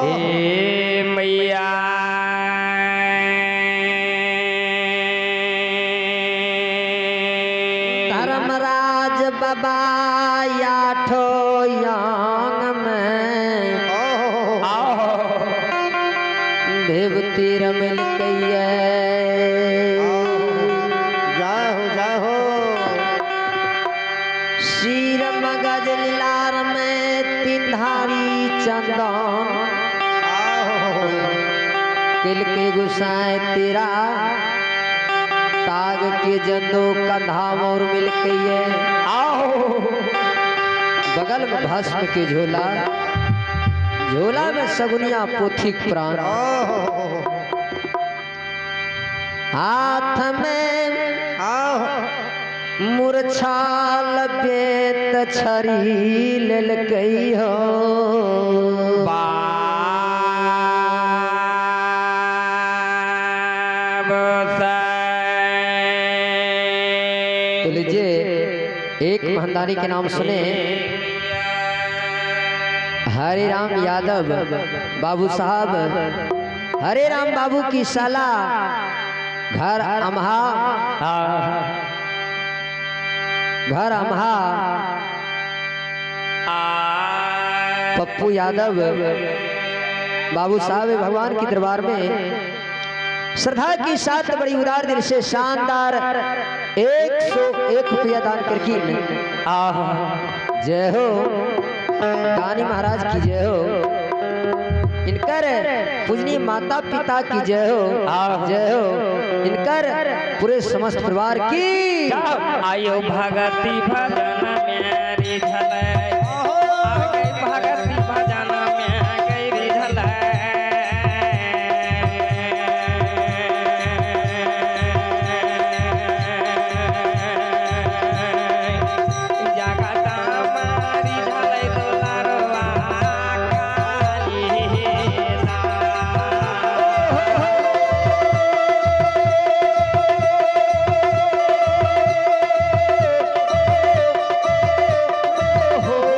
हे मैया धर्मराज बाबा आठो यांग में विभूति रमल कैया। जय हो जय हो। शीर मगज लीलार में तीन धारी चंदन तिल के गुसाए तेरा ताग के जंदो कंधा और मिल के आओ। बगल में भस्म के झोला, झोला में सगुनिया पोथी प्राण। हाथ में मूर्छा लपेट छड़ी लेलकै हो। तो लीजिए एक महंदानी के नाम सुने, हरे राम यादव बाबू साहब, हरे राम बाबू की साला घर अमहा, घर अमहा पप्पू यादव बाबू साहब भगवान के दरबार में श्रद्धा के साथ बड़ी उदार दिल से शानदार 101 रुपया दान करके जय हो दानी महाराज की जय हो, इनकर पूजनीय माता पिता की जय हो, जय हो इनकर पूरे समस्त परिवार की। आयो भगती भजन मेरी झले, भगती भजन मेरी झले। हो।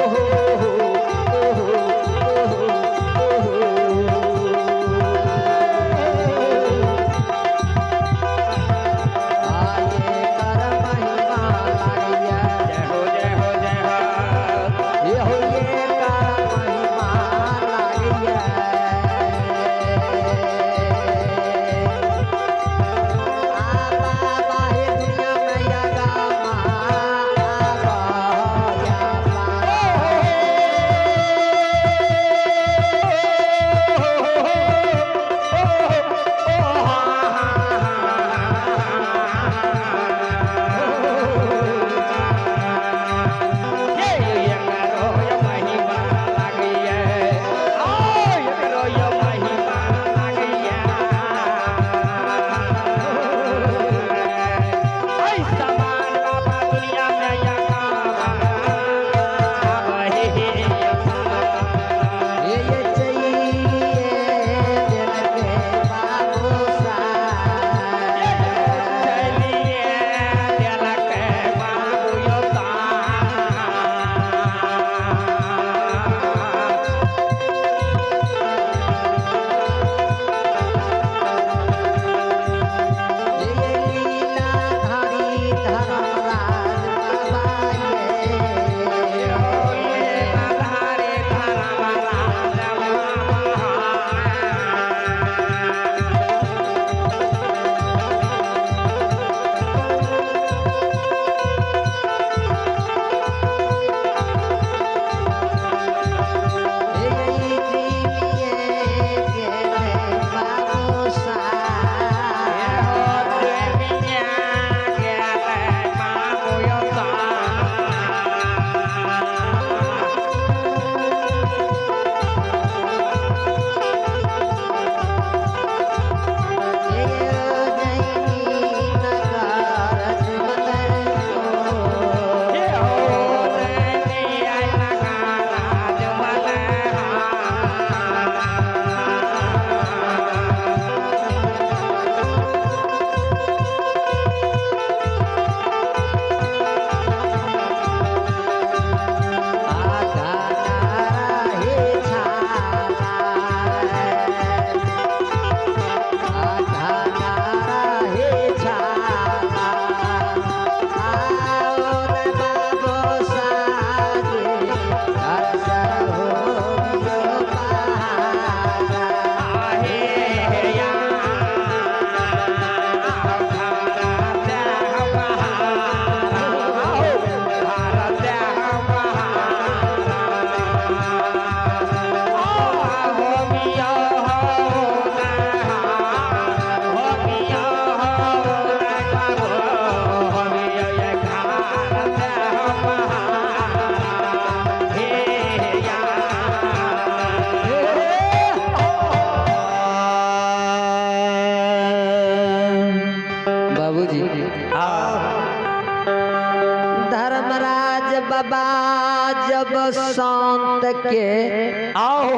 एगो संत के आओ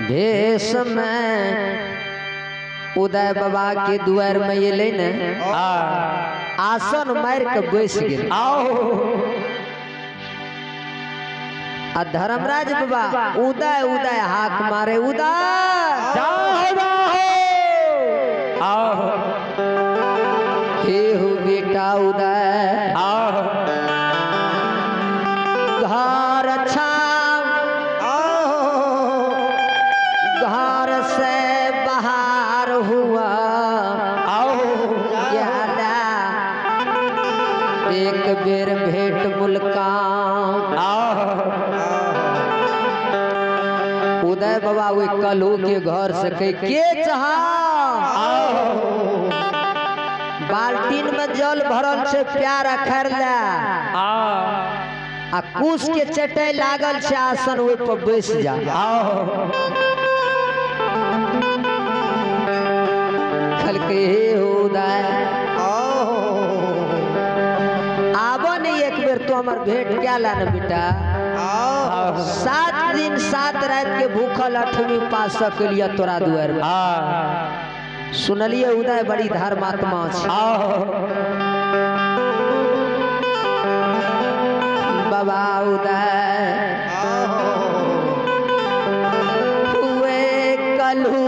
भेष में उदय बाबा के दुआर में एलै ने, आसन मार के बैस गेल। आओ आ धर्मराज बाबा उदय उदय हाक मारे, उदय जाओ आओ हे हो बेटा उदय, आओ घर छाम घर से बाहर हुआ, आओ एक बेर भेंट मुलाकात। आओ उदय बाबा वही कलहू के घर से कह के चाह बाल्टीन में जल भरल छे प्यार अखर ले, आ कुश के चटई लागल छे आसन ओहि पर बैस जा। खलके हे उदय आबो नहीं एक बेर तो हमर भेंट क्या ला न बेटा। 7 दिन 7 रात के भूखल 8वीं पास सकलिया तोरा दुआर में। सुनलिए उदय बड़ी धर्मात्मा छे। बाबा उदय हुए कलहू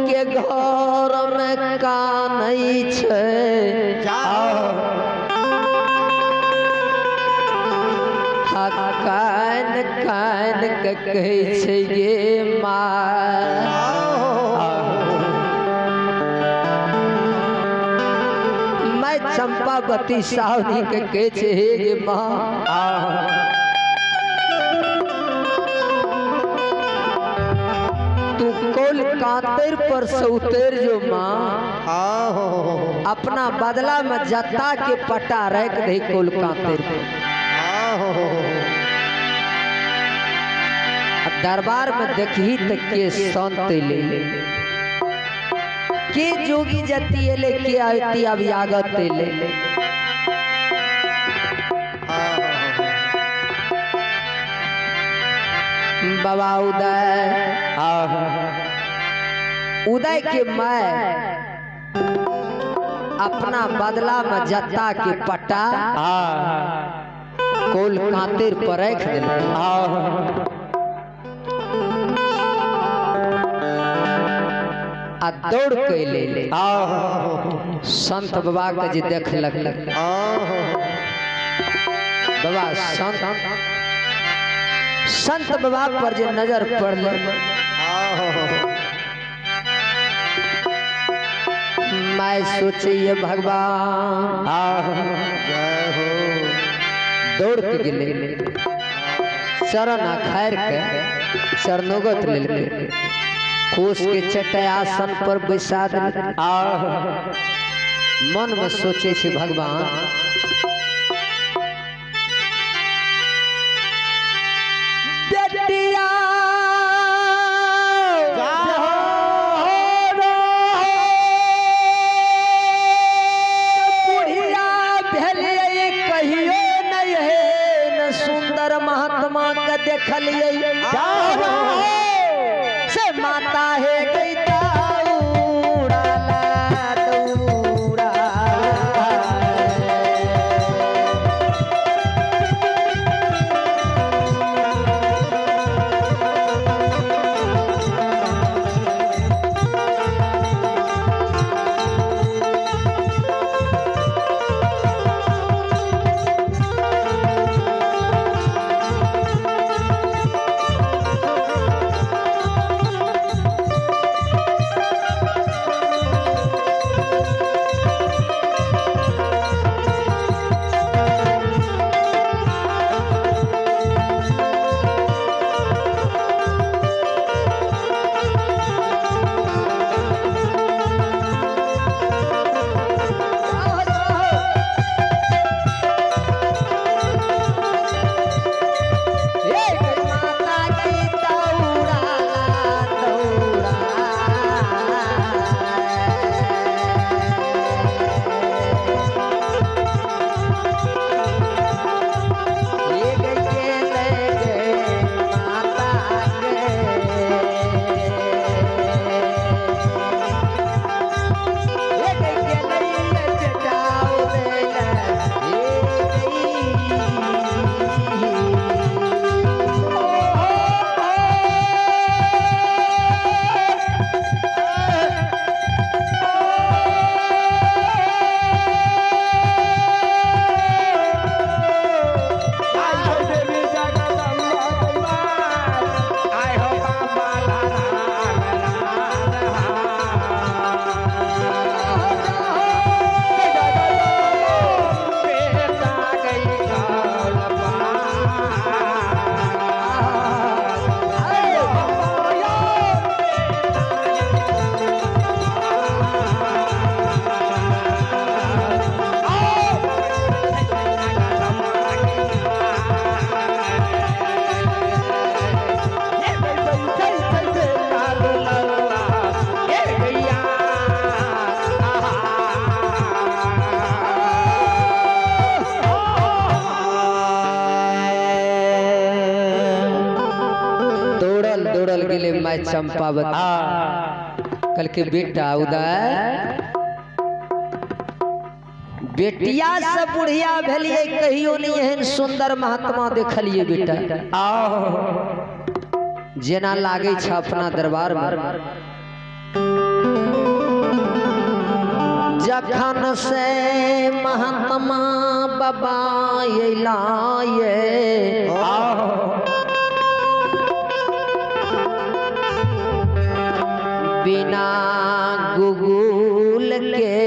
के घर में कानै छे, कान कान के कहै छै गे माँ। मैं चंपावती सावनी के कहै छै हे गे माँ। तू कोल कांतर पर से उतर जो माँ, अपना बदला में जत्ता के पटा रख दे कोल कांतर पर। दरबार में देखी त के संत ले, के जोगी जति एले, के आयती अभियागत ले। बाबा उदय उदय के मैं अपना बदला में जत्ता के पटा कोल कांतिर पर रख दिल। आ दौड़ के ले ले संत बाबा के जे देखलक, बाबा संत संत बाबा पर जे नजर पड़ल, मैं सोचिए भगवान दौड़ के गेले, चरण अखैर के चरणोगत लेलकै, कोस के चटै आसन पर बैसा देलकै। मन में सोचे छे भगवान बेटिया बुढ़िया भेलियै कहियो नहीं है न सुंदर महात्मा के देखलियै, से माता है गई दौड़ा दौड़ा। माय चंपावती कल के बेटा उदय बेटिया सब बुढ़िया भेलिए कहियो नहीं एहन सुंदर महात्मा देखलिए बेटा जेना लागे छ अपना दरबार में। जखन से महात्मा बाबा अइला ये बिना गुगुल के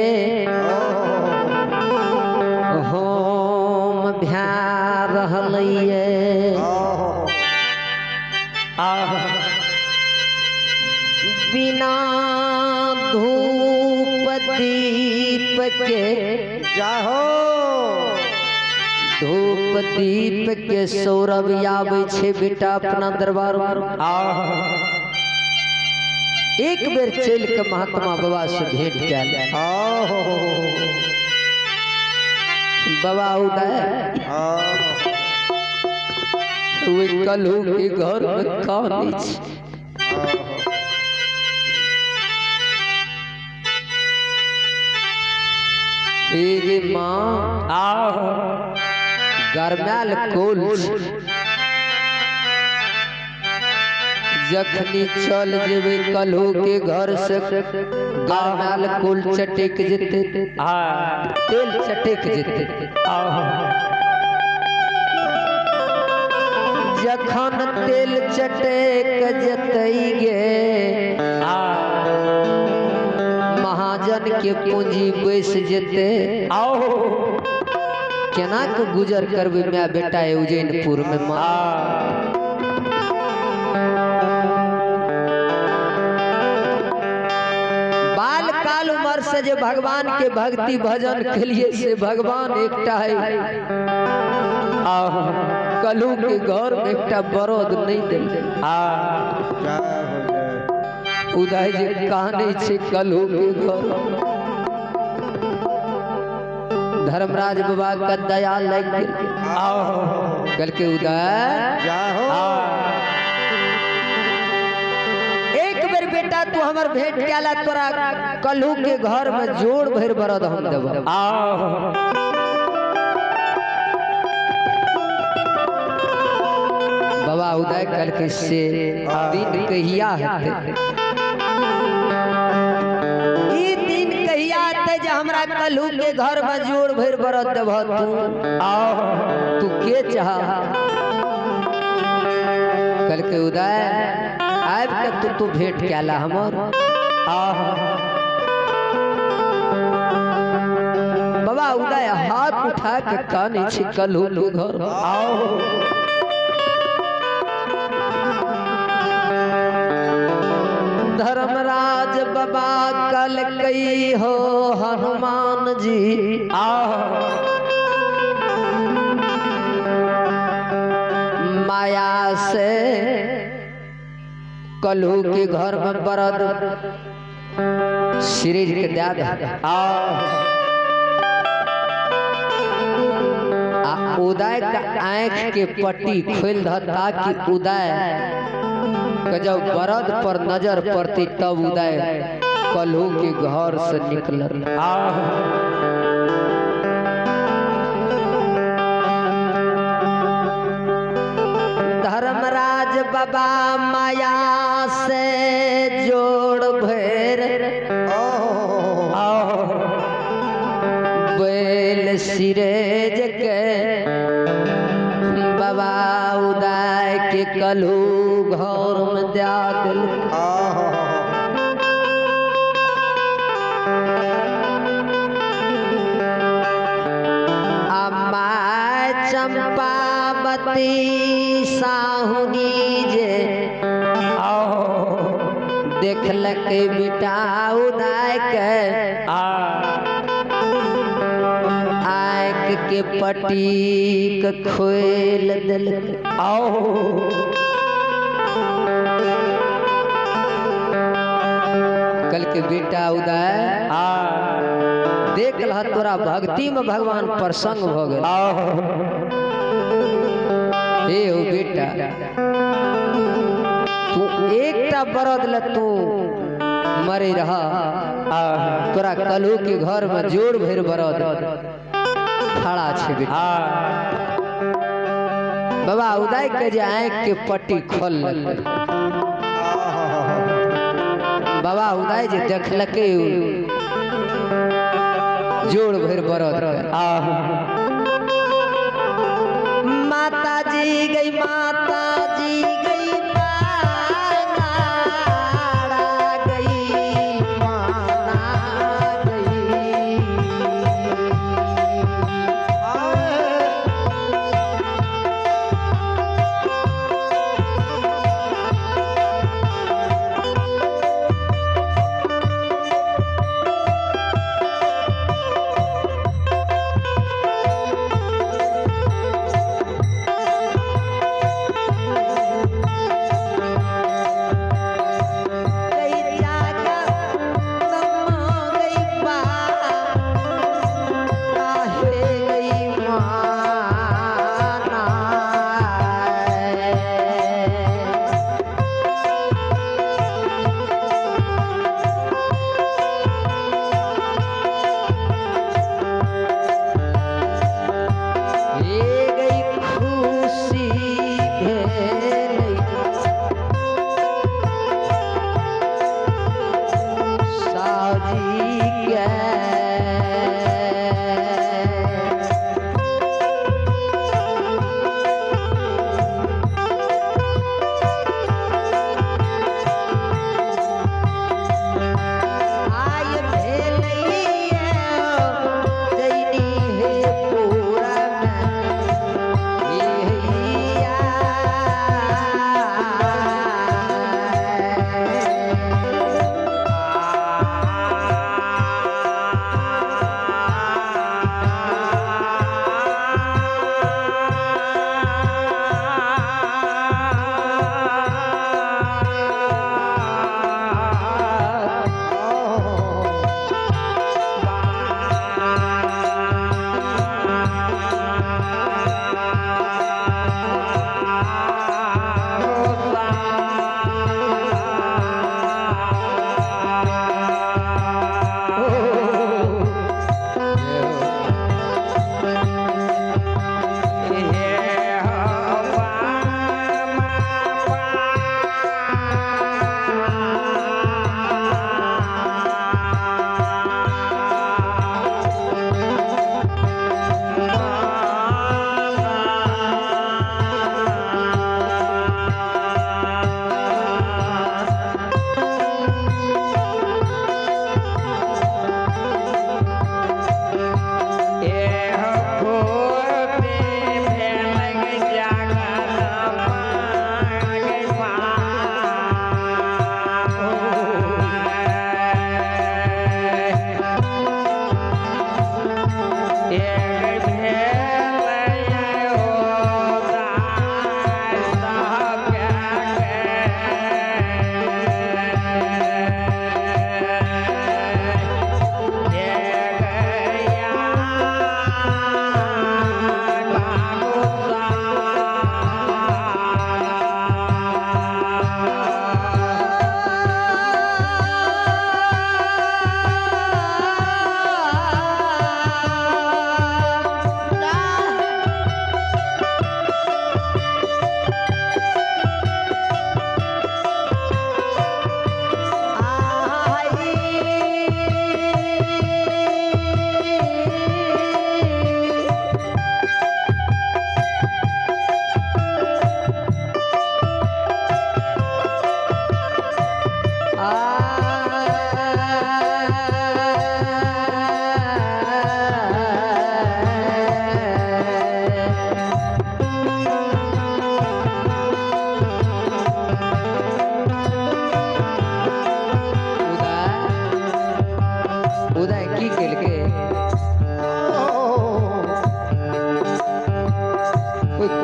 होम भ्या रहलिए बिना धूप दीप के जाहो धूप दीप के सौरभ आबै छे बेटा अपना दरबार में। एक बेर चल के महात्मा बाबा से भेंट कयल। बाबा उदय कलहू के घर में कानै छै। हे माँ गरमायल कोल जखनी चल जेबे कलहू के घर से गरमायल कोल चटक जेते तेल चटक जेते। जखन तेल चटक जतई गे महाजन के पूंजी बैस जेते। केना के गुजर करबे my बेटा उज्जैनपुर में माँ। बाल काल उम्र से जो भगवान के भक्ति भजन के लिए से भगवान एकटा है। कलू के घर में एकटा बरद नहीं दिल। उदय जी कहानी छे कलू के घर। धर्मराज बाबा का दया लग गेल। कल के उदय एक बेर बेटा तू हमर भेंट केला तोरा कलू के घर में जोड़ भर बरद हम देब। बाबा उदय कल के से दिन कहिया हेतै, ई दिन कहिया हेतै जे हमरा कलहू के घर में जोड़ भरि बरद देबह तू। तू के चाह? कल के उदय आबि के तू तू भेंट केला हमर। बाबा उदय हाथ उठा के कानै छै कलहू के घर। धर्मराज बाबा कल कई हो हनुमान जी माया से कलहू के घर में बरद सिरिज के दे आ उदय का आँख के पट्टी खोल द ताकि उदय जब बरद पर नजर पड़ती तब उदय कलहू के घर से निकल। धर्मराज बाबा माया से जोड़ भर बैल सिरेज के बाबा उदय के कलहू घर में दे दिल। अम्मा चंपावती साहुनी जे देखलक बेटा उदय के आँख के पट्टी के खोल दिलक। कल के बेटा उदय देख लह तोरा भक्ति में भगवान प्रसन्न हो गए। हे हो बेटा तू एकटा बरद ल तू मरे रहा, तोरा कलहू के घर में जोड़ भर बरद खड़ा छे बेटा। बाबा उदय के जे आँख के पट्टी खोल, बाबा उदय जे देखलके जोड़ भर बरद। माता जी गई, माता जी गई, माना गई, माना गई।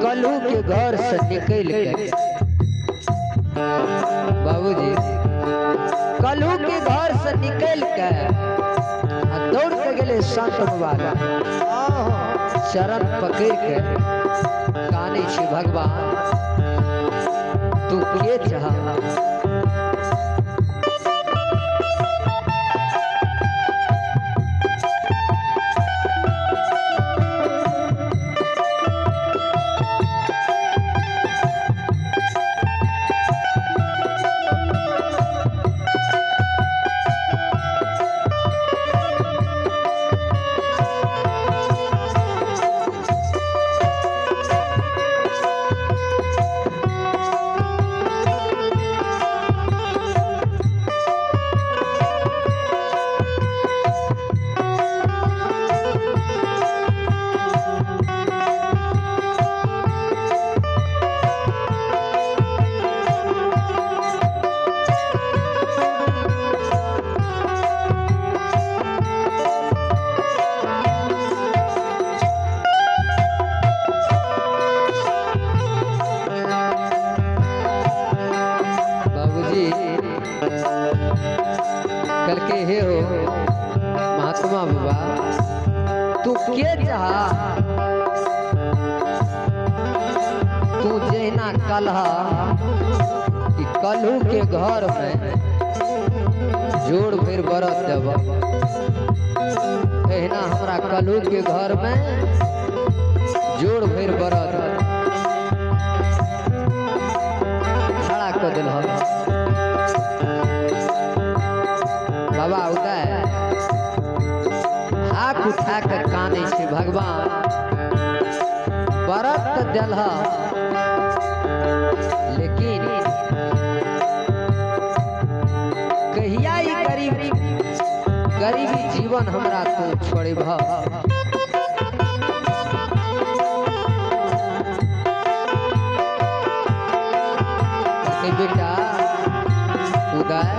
कलू के घर से निकल के बाबूजी, कलू के घर से निकल के दौड़ के गेले संत बाबा चरण पकड़ के काने छे, भगवान तू के चाह, कल के हे हो महात्मा बाबा तू के चाहा तू जहिना कलहा कि कलहू के घर में जोड़ भर बरत देब एहिना हमरा कलहू के घर में जोड़ भर बरत खड़ा कर दिल। बाबा उदय हाथ उठा के कानै छै भगवान बरत तऽ देलह लेकिन कहिया ई गरीबी जीवन हमरा तू छोड़बह। बेटा उदय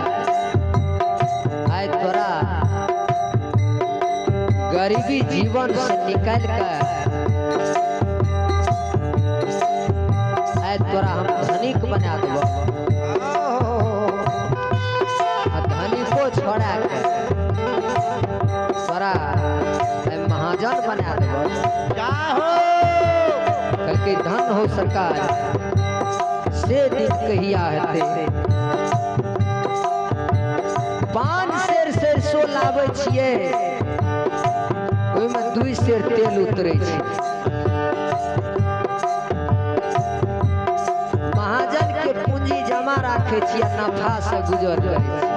आइ तोरा गरीबी जीवन से निकाल के आइ तोरा हम धनिक बना देब आ धनिको छोड़ा के तोरा महाजन बना देब। कहलकै धन हो सरकार से दिन कहिया हेतै। 5 सेर सरसो लाबै छियै ओहिमे 2 सेर तेल उतरै छै। महाजन के पूंजी जमा राखै छियै नफा से गुजर करै छियै।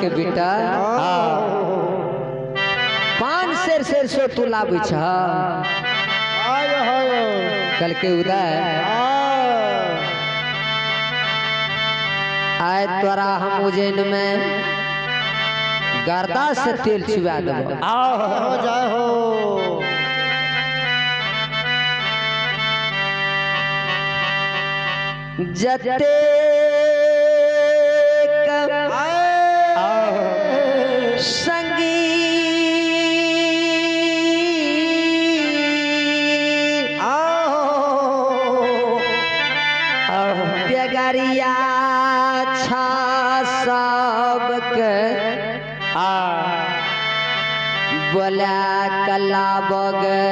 कहलकै बेटा 5 सेर सेर सो तू लाबै छह। कहलकै उदय आय तोरा हम उज्जैन में गर्दा से तेल चुआ देबो। जय हो। जते संगी बेगरिया छा सबके बोला कला बगे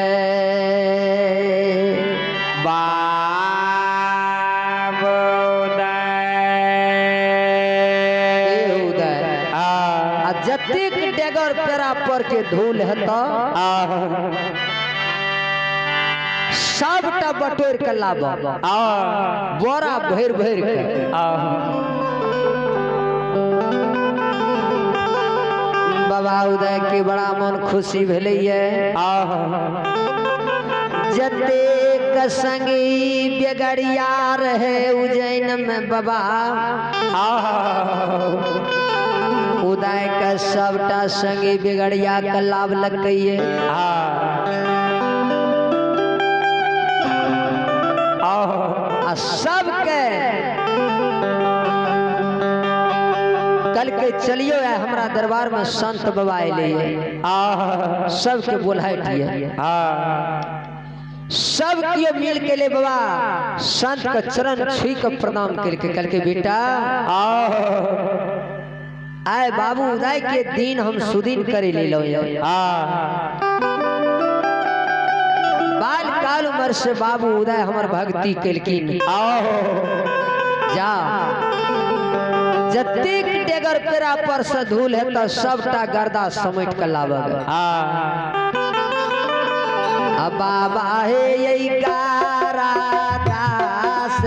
जतेक डेगर पेरा पर के धूल हेता सबटा बटोर के लाब बोरा भरि भरि के। बाबा उदय के बड़ा मन खुशी भेलैये। जतेक संगी बेगरिया रहे उज्जैन में बाबा उदय के सबटा संगी बिगड़िया के लाभ लगैये। आ सबके कल के चलियो है हमरा दरबार में संत बाबा अयलै, सबके बोलाइटिए, सब कियो मिल के ले बाबा संत के चरण छुई के प्रणाम करके कल के बेटा आए बाबू उदय के दिन हम सुदिन करे ले लो। बाल काल उम्र से बाबू उदय हमर भक्ति केलखिन। जा जतेक डेगर पेरा पर से धूल है तो सबटा गर्दा समेट के लाबग। बाबा हे यही कारा दास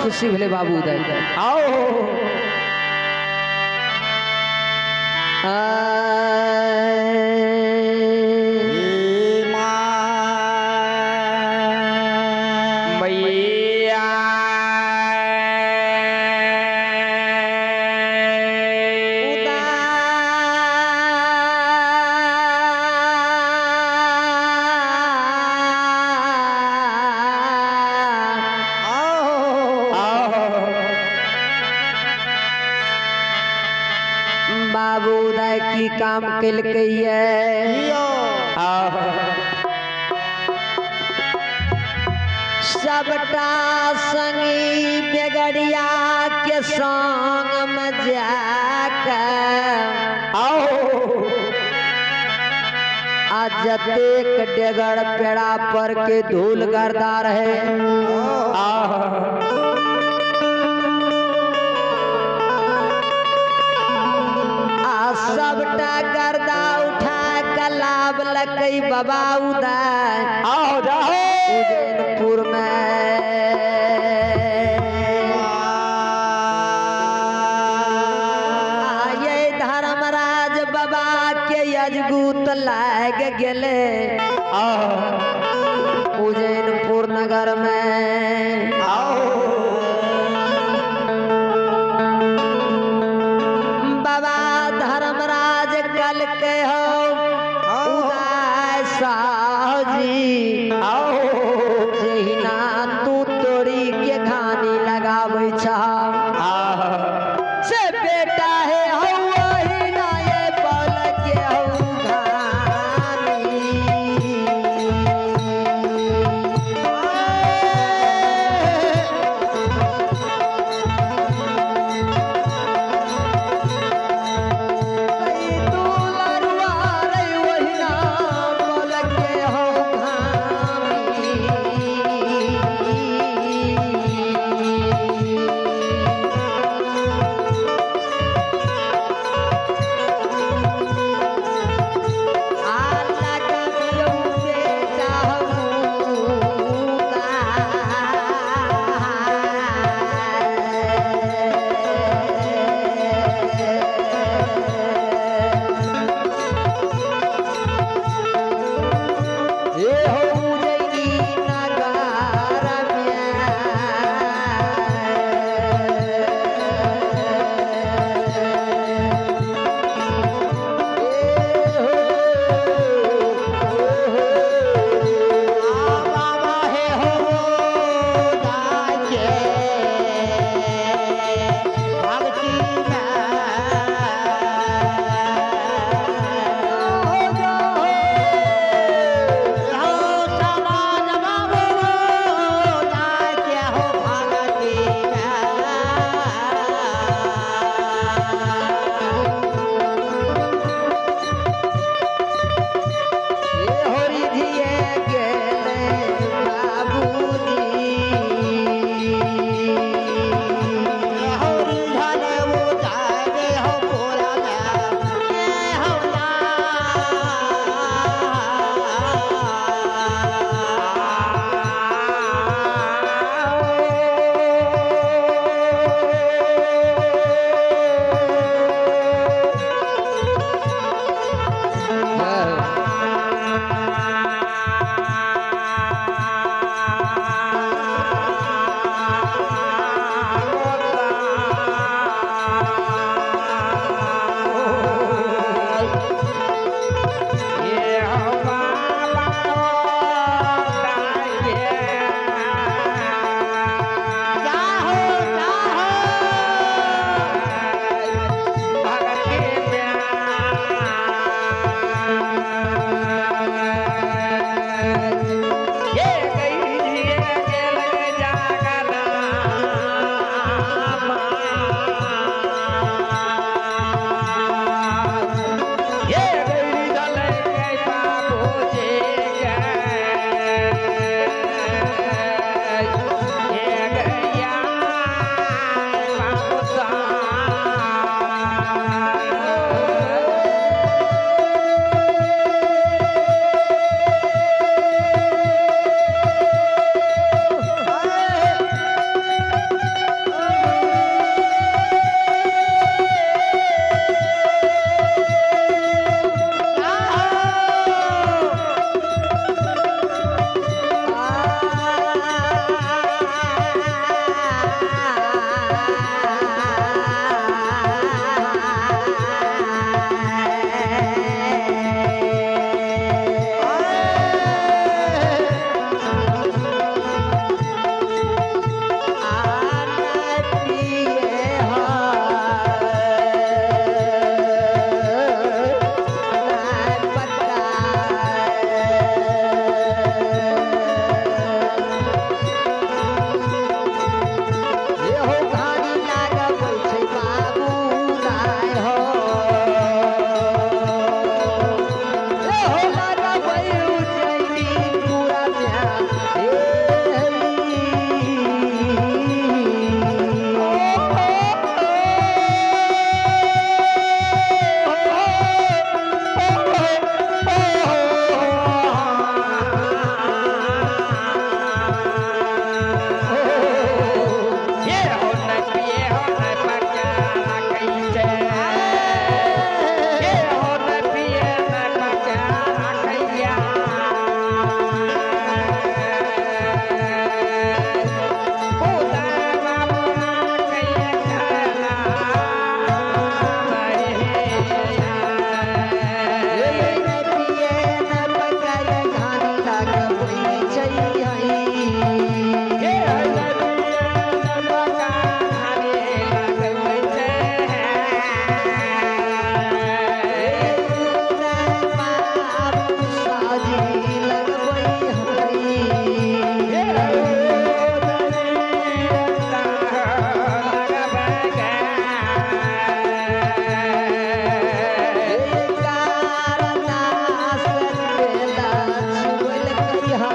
खुशी भेलै बाबू उदय। आओ। मैया बाबू उदय की काम केलकै ये। सबटा संगी बेगड़िया के संग में जाके आ जतेक डेगर पेड़ा पर के धूल गर्दा रहे आ सबटा गर्दा उठा के लाभ लकै बाबा उदय आओ जाओ उज्जैनपुर में। ये धर्मराज बाबा के अजगूत लाग गेले उज्जैनपुर नगर में। बाबा धर्मराज कल के हो उदय साहु जी जहिना तू तोड़ी के घानी लगाबै छह से बेटा है हौ वही ना ये पल के हौ घानी। तू लरुआ रे वही ना पल के हौ घानी।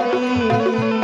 भवानी।